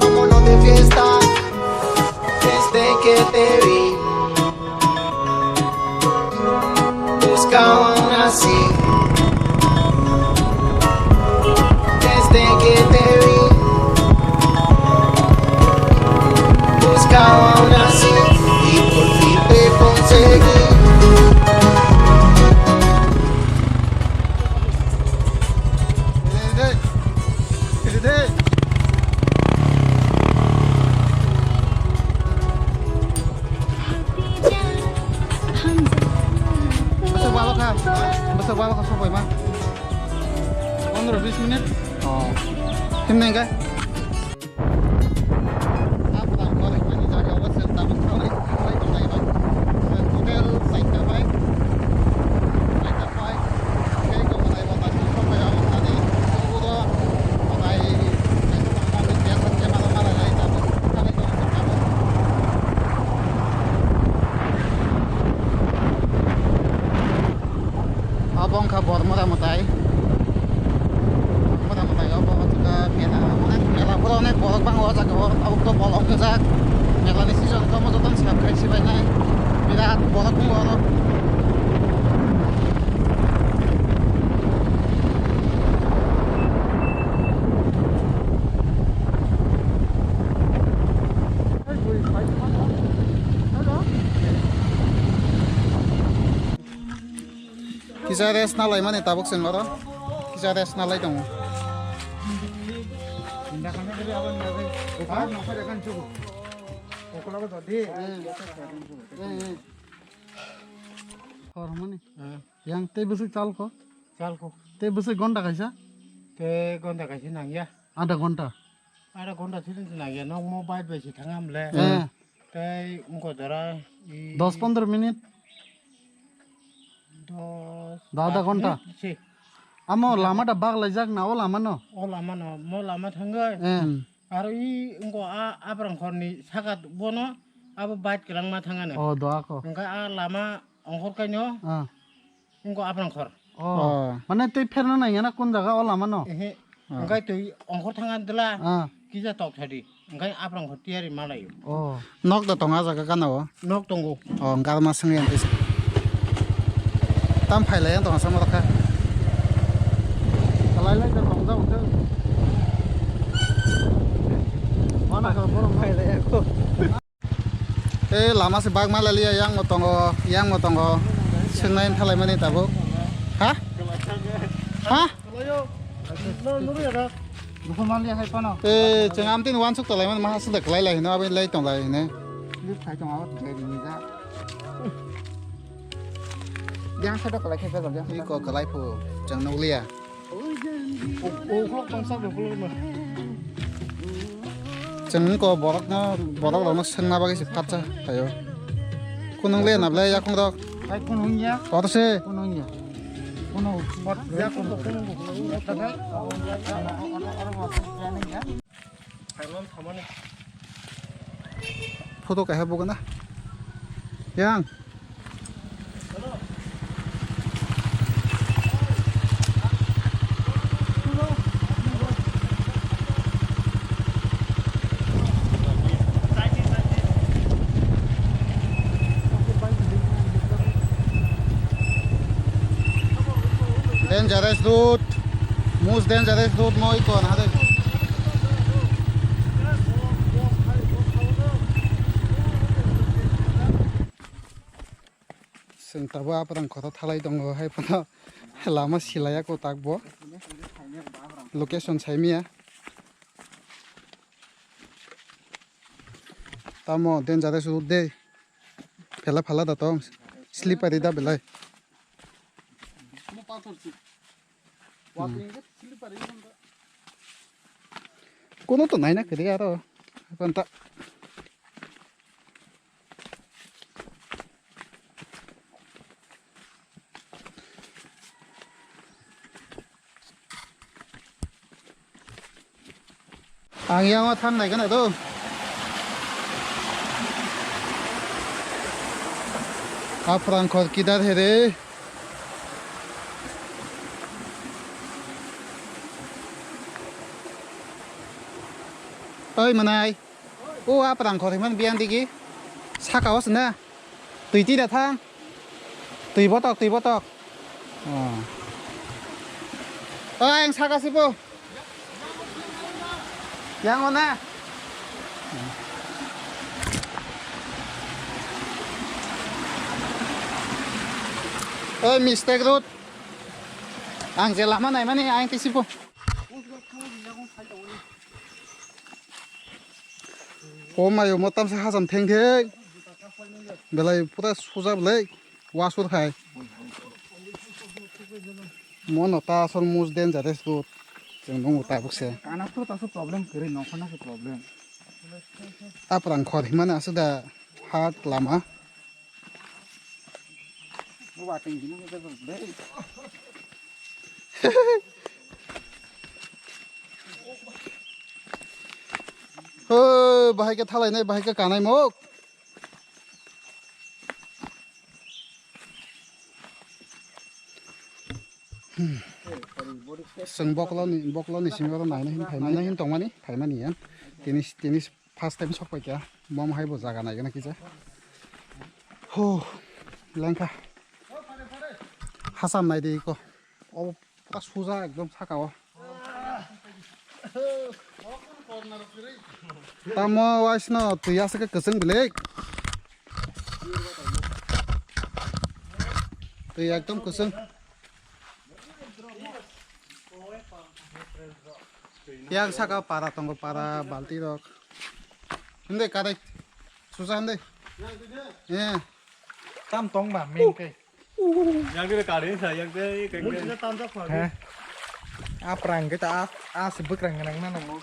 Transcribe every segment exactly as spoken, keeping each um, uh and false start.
Vámonos de fiesta, desde que te vi. Buscaba una así, desde que te vi. Buscaba una así y por fin te conseguí. Bwswk balo kha, bwswk balo kha sokbai ma. Pondro bis minute. Oh. Himnai kha. Abo wngkha Bormora mwtai. Bormora mwtai o bo jwkha mela, onek mela, pura onek borok bango o jaga o, tabuk to bolong wngjak. Mela ni season tamo joto ni sab khai sibainai. Birat borok wngo oro. Kisa rest na laimani tabuk chwng oro. Kisa rest na lai tongo. Hor hwnmani. Yang tei bwswk chal kho? Chal kho. Tei bwswk gonta kaisa? Tei gonta kaisa nangya. Adha gonta. Adha gonta sini nangya. Nok mo bai bai si thangam le. Eh. Tei wngkha jora i dos pondro minute. Dos, da, adha gonta. Minute si. Amo lama da bak laijak na o lama no? O lama no, mo lama thangwi. Eh. Hmm. Aro i wngkha a, Abrang khorni saka bono abo bike kwlangma thangano. O, do ako. Wngkha a lama ongkhor kaino. Ah. Wngkha Abrang khor. Oh. Oh. Mane tei pherna nai gana kun jaga o lama no? Ehe. Ah. Wngkha twi ongkhor thanga dwla. Ah. Kisa tok thadi. Wngkha Abrang khor tiyari malaio. Oh. Nok da tonga jaga gana o? Nok tongo. Oh, wngkha ma swngya tei. Tam phailai tong sama rokha. Kalai lai da tong jao khe. Mana ka borok phailai ako. Eh, lama se bak ma laliya, yang mo tongo, yang mo tongo. Swngnai thalai mani tabuk. Ha? Ha? Eh, chwng amtwini wansuk talai mani maha sida kwlai lai hino, aboni lai tong lai hino. Yang sida kwlai khe belok yang. Iko kwlai phu, chwng nukliya. Chwng wngkha borokno, borok rokno swngna bagwi se phatsa phaio. Kunung le nable yakung rok. Hai kunung ya. Koto se. Kunung ya. Kunung. Yakung rok kunung. Photo kaisa bugana. Yang. Dangerous dude. Most dangerous dude mo iko na de. Chwng tabuk Aprang khoro thalai tongo, hai phano lama silaiya kwtak bo. Location saimaya. Tamo dangerous road de. Phela phala da tong. Slippery da belai. Kuno to naina kwrwi aro. Panta. Ang yang o thang nai gana do. Aprang khor kidar he re. Oi, mwnai. O, a prang khor himani biyang digi. Saka o sina. Twi twi da thang. Twi botok, twi botok. Oh. O, ang saka sipo. Yang mana? Oi, mistake road. Ang je lama naimani ang tisipo. O mayo mo tamsa hajam theng theng. Belai pura suja belai. Wasur khai. Mono ta asol most dangerous road. Chwng nungo tabuk se. Kana to taso problem kwrwi, nongkhorna se problem. Aprang khor himani aswk da hard lama. Bo ba teng dino ke ble. Ho, bahai ke thalai nai, bahai ke kanai mok. Chwng bokloni, bokloni simi oro naina hin phaimani, hin tongmani, phaimani ya. Tini, tini first time sok paikha. Mom hai bo jaga naigana kisa. Ho, lengkha. Hasam nai de iko. O pura suja ekdom saka o. Tamo waisno twi aswk kwchwng belek. Twi ekdom kwchwng. Yang saka para tongo, para balti rok. Hinde kadai. Susa hinde. Eh. Tam tong ba ming kai. Yang dia kari sa, yang dia kayak dia. Heh. Aprang kita a, a sebut rang rang na nang.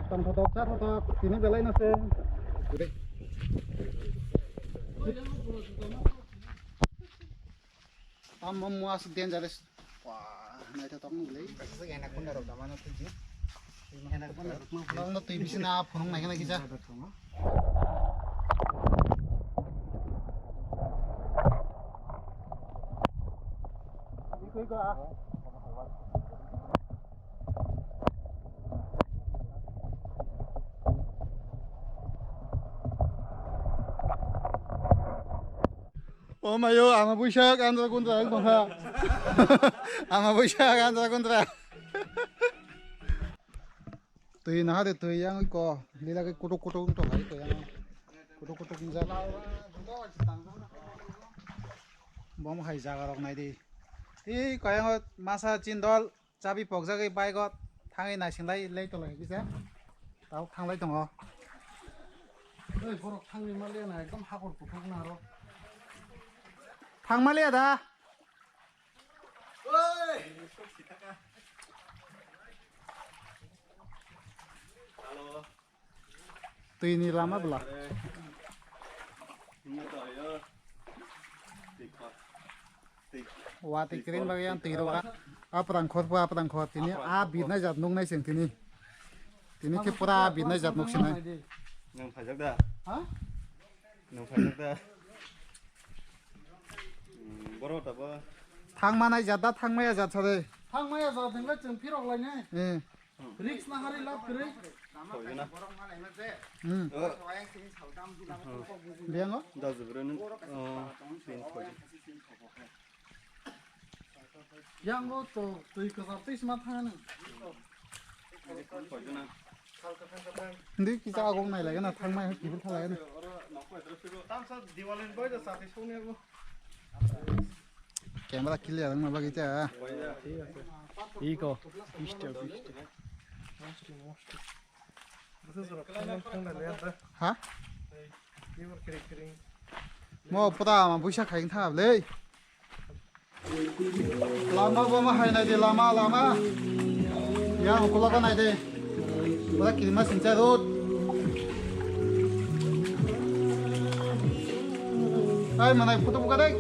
Tongthotok chathotok tini belai no se. Tam mom muas dangerous. Wah, naithotok no belai. Kaisa enak pun darok damano tuji. Enak pun darok no. Nong no twi bisina phunung naikhe naikhe ja. Ikoi ko a. O mayo, ama buisak andra kundra ang bangha. Ama buisak andra kundra. Twi naha de twi yang ko lila ke kutuk kutuk to hai ko yang. Kutuk kutuk nja. Bom hai jaga rok nai di. Ei ko yang masa chindol. Chabi pokjagwi bike o thangwi naising lai lai tolai kisa. Tabuk thanglai tongo. Oi, borok thangwi manliya na, ekdom hakor kuthuk na aro. Thang manliya da. Oi! Hello. Twi ni lama bwla. Watwi kring bagwi ang twi rwkha. Aprang khor pho aprang khor tini a birnai jat nuknai chwng tini. Tini khe pura birnai jat nuk sinai. Nang phaijak da? Ha? Nang phaijak da? Hmm, borok tabo. Thang manai jat da, thang maya jat sa de. Thang maya jat hwnba chwng phirok lainai. Eh. Risk na hari lab kwrwi. Khoina. Hmm. Biango? Dajibro nung, oh, pin khoi. Yango to twi kwchar twi sma thangani. Khoina. Ndi kisa agong nai lagena thangmai kibil thalagena. Tamsa Diwali ni boy da sati songni ago. Camera clear wngna bagwi ta. Iko, bista, bista. Ha? Mo pura ama buisa khaing tha le. Lama bo ma hai nai de, lama, lama. Ya, hukula ko nai de. Pura kirima sincha road. Ai manai photo buka dai.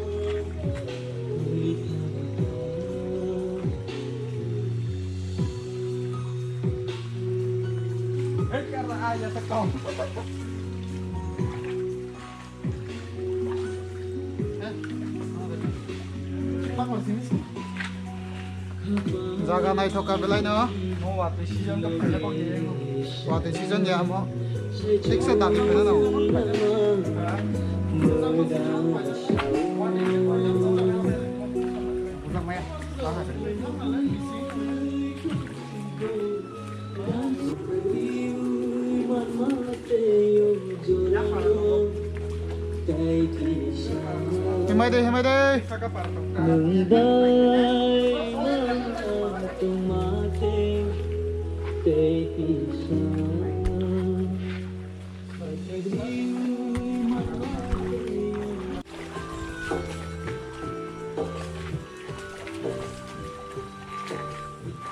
Jaga naithok kha belai no. Watwi season ya mo. Thik se dati phela no. Himai de, himai de.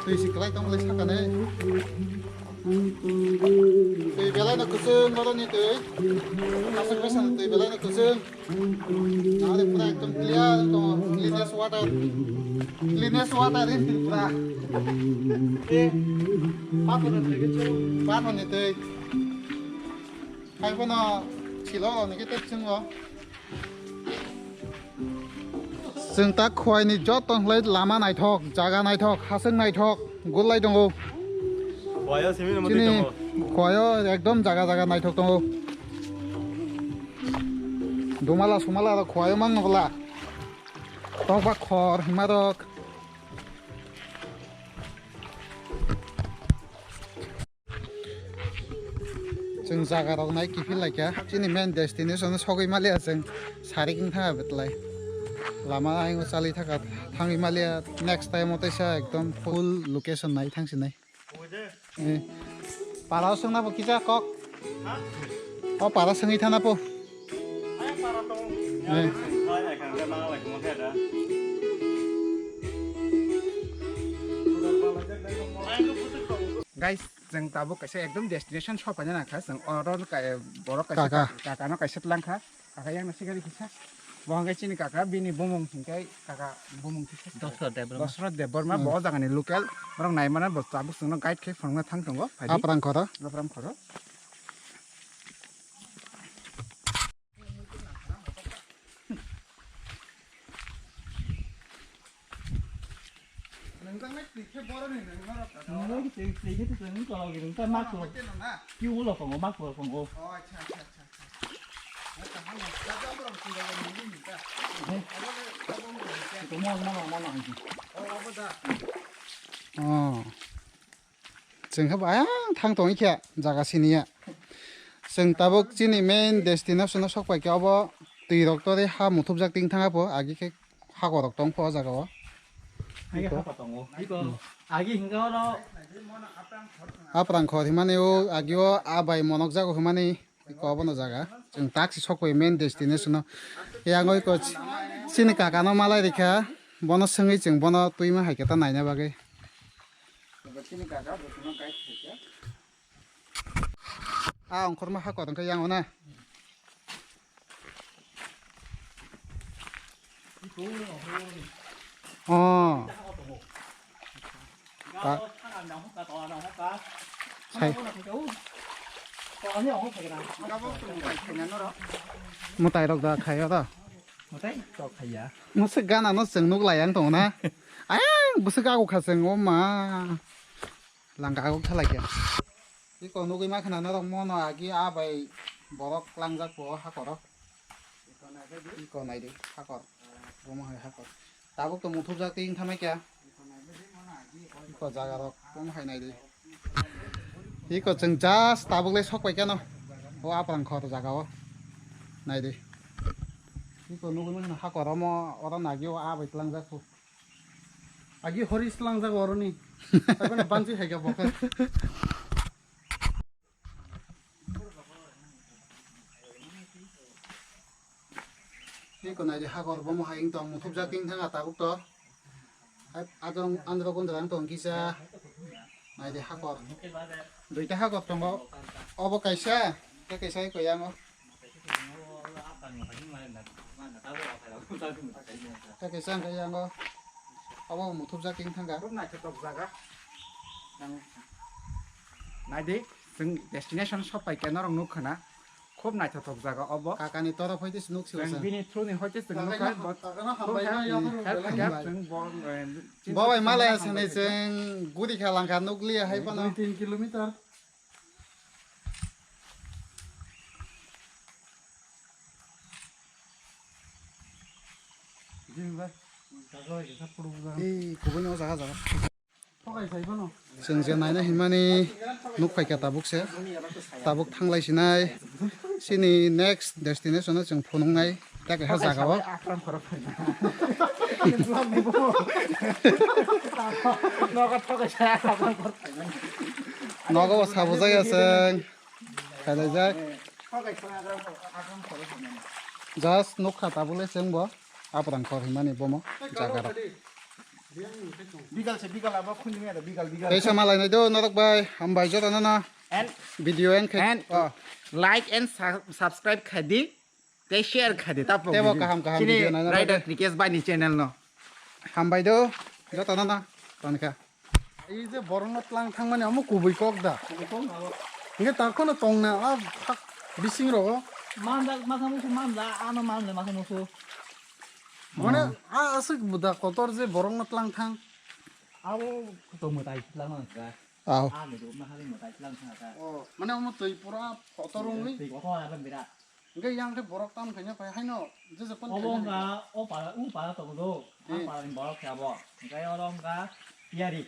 Twi si kwlai tong le sakane. Twi belai no kwchwng, boroni twi. Aswk bwsa twi belai no kwchwng. Nahale pura ekdom clear tong, cleanest water. Cleanest water in Tripura. Pathor ni twi. Pathor ni twi. Hai bono silo ni kete chwngo. Chwng ta Khowai ni joto hwnlai lama naithok, jaga naithok, haswk naithok, gulai tongo. Khowai o simi no mwtwi tongo. Khowai o ekdom jaga jaga naithok tongo. Dumala sumala rok Khowai o mang nukla. Tokba khor hima rok. Chwng jaga rok nai kiphil laikha, chini main destination o sogwi maliya chwng sarik wng thangkha betlai. Lama ayung chalwi thangkha, thangwi maliya, next time o teisa ekdom full location nai thangsinai. Eh, para o swngna bo kisa kok. O para swngwi thana po. Eh. Guys, chwng tabuk kaisa ekdom destination sopaina nangkha, chwng oro ka-, borok kaisa kaka. Ka-, kakano kaisa tlangkha, kaka yang nasi gari kisa. Bo hwnkhe chini kaka, bini bumung hwnkhe kaka bumung kisa. Dosrot Debbarma. Dosrot Debbarma, hmm. Bo o jagani local, borok naimano bo tabuk chwngno guide khe phunukna thang tongo, phaidi. Aprang khoro. Aprang khoro. Nwng twi khe boroni nwng norok ka. Nwng twi, twi khe twi nwng tolok nwng ta mak. Kiu ulo kongo, mak ulo kongo. Oh, acha, acha, acha, acha. Ito mo, mo, mo, mo, mo. Oh, abo da. Oh. Chwng khe bo ayang thang tongwi khe jaga siniya. Chwng tabuk chini main destination o sok pai khe obo twi rok tore ha muthupjak ting thang abo agi khe hakor rok tong pho o jaga o. Agi hakor tongo. Iko agi hinga oro. Aprang khor himani o agi o a bai monok jago himani. Iko obono jaga. Chwng taksi sokoi main destination o. Yang oi ko chini kaka no malai rikha. Bono swngwi chwng bono twima hai khe ta naina bagwi. A ongkhorma hakor wngkha yang o na. Oh. Ta-, sai. Mwtai rok da khai oro. Mwtai rok khai ya. Mwswk gana no chwng nuk lai ang tongo na. Ayang bwswk ago kha chwng o ma. Langka ago kha lai khe. Iko nugwi ma khna norok mono agi a bai borok langjak po hakoro. Iko naidi hakor. Bomo hai hakor. Tabuk to muthupjak twi wngthamai kya. Iko jaga rok bomo hai naidi. Iko chwng just tabuk le sok pai kano. O aprang khor jaga o. Naidi. Iko nugwi ma khna hakor omo oro nagi o a bai tlangjak po. Agi hori slangjak oroni. Taibana bansi haiga bokhe. Iko naidi hakor bomo hai wngtong muthupjak wngthang a tabuk to. Hai adrong andro gundra wngtong kisa. Naidi hakor. Duita hakor tongo. Obo kaisa, tei kaisa iko yango. Khe kisa hwnkhe yango. Abo muthupjak king thangkha. Khub naithotok jaga. Nang naidi, chwng destination sopai khe norok nukha na. Khub naithotok jaga obo. Kakani toro phaitwi se nuk sigo chwng chwng. Bini through ni hoite chwng nukha. Kakano hambai ma yaphuru belai hambai. Chwng bo, eh, bo bai malaya sanai chwng guri kha langkha nukliya hai phano. Dui tin kilometer. Ei, kubui no jaga jaga. Chwng je naina hinmani nuk phaikha tabuk se. Tabuk thanglai sinai. Chini next destination o chwng phunuknai. Ta kaisa jaga o. Nogo bo sabo jaya chwng. Khailai jak. Just nukha tabuk le chwng bo. Aprang khor hinmani bomo jaga rok. Bigal se bigal abo khuni me bigal bigal. Tei sama lainai do norok bai hambai joto no no. And video and khe. And, oh, like and sa-, subscribe khai di. Tei share khai di tapo. Tebo video. Kaham kaham chini video naina Rider bagwi. Cricket bai ni channel no. Hambai do joto no no. Tonkha. Ei je borokno tlang thangmani omo kubui kok da? Kubui kok na bo. Hingke tar khono tongna a bising rogo. Manjak masa musu manja, ano manle masa musu. Mane, hmm, a aswk buda kotor je borokno tlang thang. Abo to mwtai tlang thang ka. Aw. A ni ruk na hari mwtai tlang thang ka. Oh, mane omo twi pura kotor wngwi. Twi kotor abo birat. Hingke yang khe borok tam khaina phai haino jesa pan obo khaina wngkha hingke. O para, o para tongo do. A, hmm, para ni borok khe abo. Hingke oro wngkha tiyari.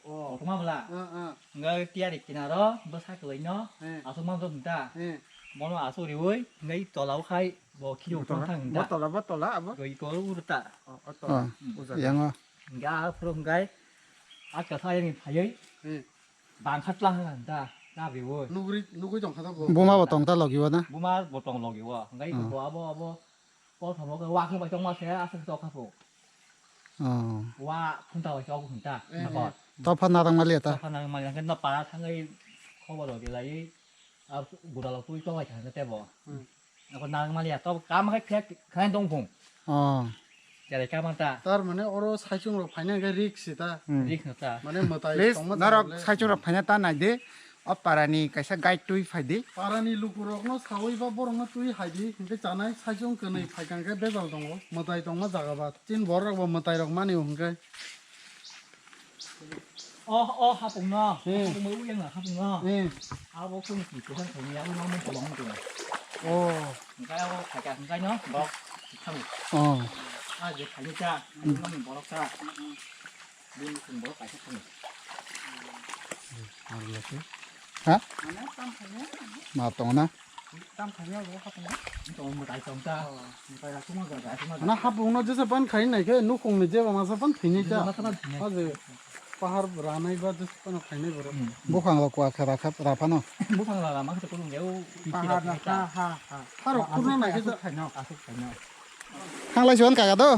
Oh. Kothoma bwla. Ah, ah. Hingke tiyari kinaro bwsa kwlwino, eh, aswk manjak hinta. Eh. Bono aswk riui hingke tola o khai bo khiri bo tola, thang hinta. Bo tola, bo tola abo. Goi ko urta. Oh, oh, tola. Ah, hmm. Ujaga. Yang o. Hingke a phuru hingke a kasa yang phaiui. Hmm. Bangkha tlang hinta, ta biui. Nugri, nugui tongkha to bo. Buma bo tongta logi o na? Buma bo tong logi o. Hingke, hmm, bo abo, abo. Kothoma khe wa khe bai tongma se aswk chok kha pho. Oh. Wa khunta bai chok khunta. Eh, nokho. Eh. Topha narang mali ta. Topha narang mali khe no para thangwi khobor rw di lai. A gura lo twi chok lai kha tebo. Hmm. Nokho narang mali to kam khai phek khai dong phung. Oh. Chele ka manta. Tar mane oro saichung rok phaina khe risk si ta. Hmm. Risk no ta. Mane mwtai. Please, tongma norok tangale. Saichung rok phaina ta nai de. O parani kaisa guide twi phai di. Parani lukurokno sawi ba borokno twi hai di, hinkhe chanai saichung kwnwi phaikha hinkhe bejal tongo, mwtai tongma jaga ba. Chini borok rok bo mwtai rok mani o hinkhe. O, o hapung no, hmm, hapung bai uyang na hapung no. Hmm. Abo kung ki kusan kung ya, no mo kolong tu. Oh. Hinkhe abo phaikha hinkhe no, borok thamu. Oh. A je phai cha, no borok ta. Ha? Ma tongo na? Ana hapung no jesa pan khai nai khe nukhung ni jeba masa pan thwinai ta. Aje pahar ranai ba jesa pan khainai borok. Bukhang rok kwa khe rakha raphano. Bukhang rok rama khe kulung yao. Pahar na ha ha ha. Harok kurno nai khe asuk khaino, asuk khaino. Thanglai siwan kaga do.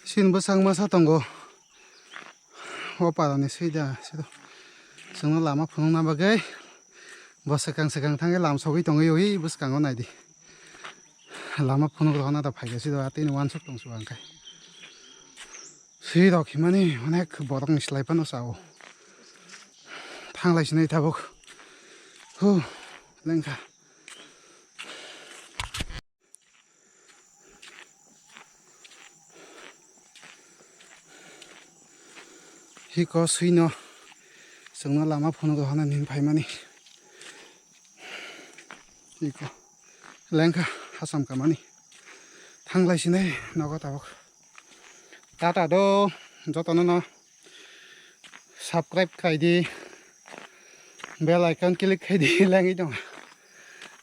Sin bwsang masa tongo. O parani sida, sida. Chwngno lama phunukna bagwi bo swkang swkang thangwi lam sogwi tongwi ui bwskango naidi. Lama phunuk rohorna da phaikha sida, atini uansuk tongsu ang khe. Swi rok himani onek borokni slai phano sao. Thanglai sinai tabuk. Hu, lengkha. Hiko swino chwngno lama phunuk rohornani hinwi phaimani. Hiko lengkha hacham kamani. Thanglai sinai nogo tabuk. Tata do jotono no. Subscribe khai di, bell icon click khai di, lengwi tongo.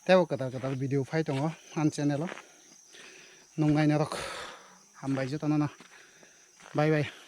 Tebo kwtal kwtal video phai tongo ani channel o. Nung naina rok hambai jotono no. Bye bye.